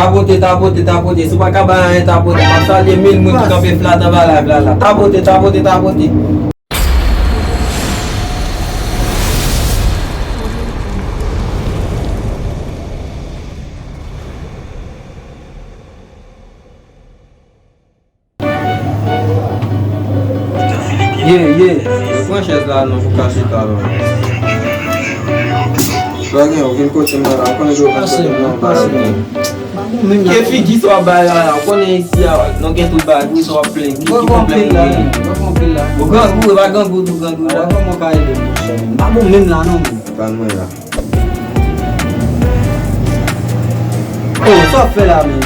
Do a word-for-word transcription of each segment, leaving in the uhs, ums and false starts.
Tapote, tapote, tapote. Si w pa ka bay anyen, tapote. M ap salye mil moun ki kanpe flat anba live la, la. Tapote, tapote, tapote. Ye, ye. Yo, pran chèz la non, pou ka chita la. Pa gen okenn kote m nan la, ou konnen yo pase, pase. Ke figi sa w ap bay la, la, ou konnen isi a, nou gen tout bagay, sa w ap plenn, ki, ki pwoblèm ou gen? Ou grangou, e pa grangou, ou grangou la. Pa bon menm la non, men. Pa mwen la. Oh, sa w ap fè la menm?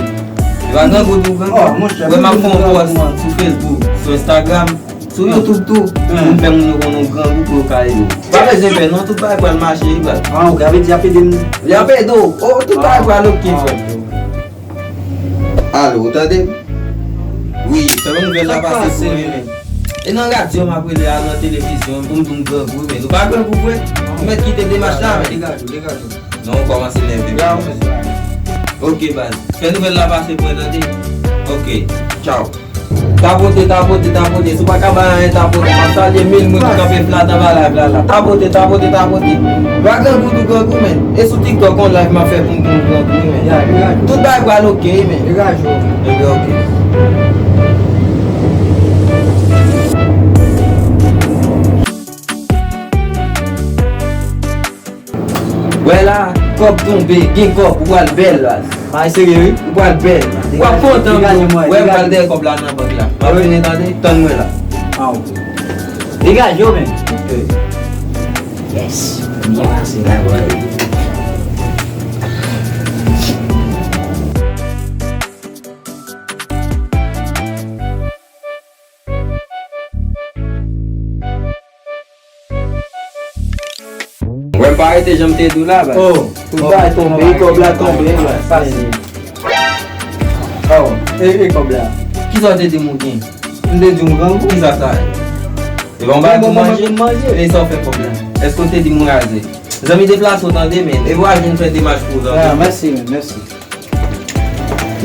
Yo pa grangou tou grangou. Oh, monchè, wè m ap fè yon pòs sou Facebook, sou Instagram, sou YouTube tou. Pou m fè moun yo konnen w grangou pou yo ka ede w. Pa bezwen pè non, tout bagay pral mache, wi baz. Ah, ok, sa vle di y ap ede m. Y ap ede w. Oh, tout bagay pral ok, frè. Alo, ou tande m? Wi, sèlman nouvèl la pase pou mwen, men. E nan radyo m ap rele a, nan televizyon, pou m di w m grangou, men. Ou pa grangou vre? Ou mèt kite demach la, men. Degaje w, degaje w. Non, ou kòmanse nève m. Ok, baz. Fè nouvèl la pase pou mwen, tande? Ok, tchaw. Tapote, tapote, tapote. Si w pa ka bay anyen, tapote. M ap salye mil moun ki kanpe flat anba live la, la. Tapote, tapote, tapote. Pa grangou tou grangou, men. E sou TikTok, yon live m ap fè pou m, pou m grangou, men. Tout bagay pral ok, men. Ebyen, ok. Wè la, kòb tonbe, gen kòb, ou pral bèl, baz. Bagay serye, wi. Ou pral bèl. W ap kontan, bro. Wè, m pral dèyè kòb la nan bank la. M ap vini, tande? Tann mwen la. Ah, ok. Degaje w, men. Ok. Yes. Byen pase la, boy. Wè m pa rete jan m te di w la, baz. Oh, tout bagay tonbe, kòb la tonbe, baz. Pase. Oh, e, e kòb la? Kisa w te di m ou gen? M te di w m grangou. Kisa sa ye? E pa yon bagay pou manje? E sa w fè kòb la? Èske w te di m ou raze? Zanmi, deplase w tande, men. E pou al vin fè demach pou w tande. Ah, mèsi, men, mèsi.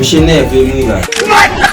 Misye nève m wi la.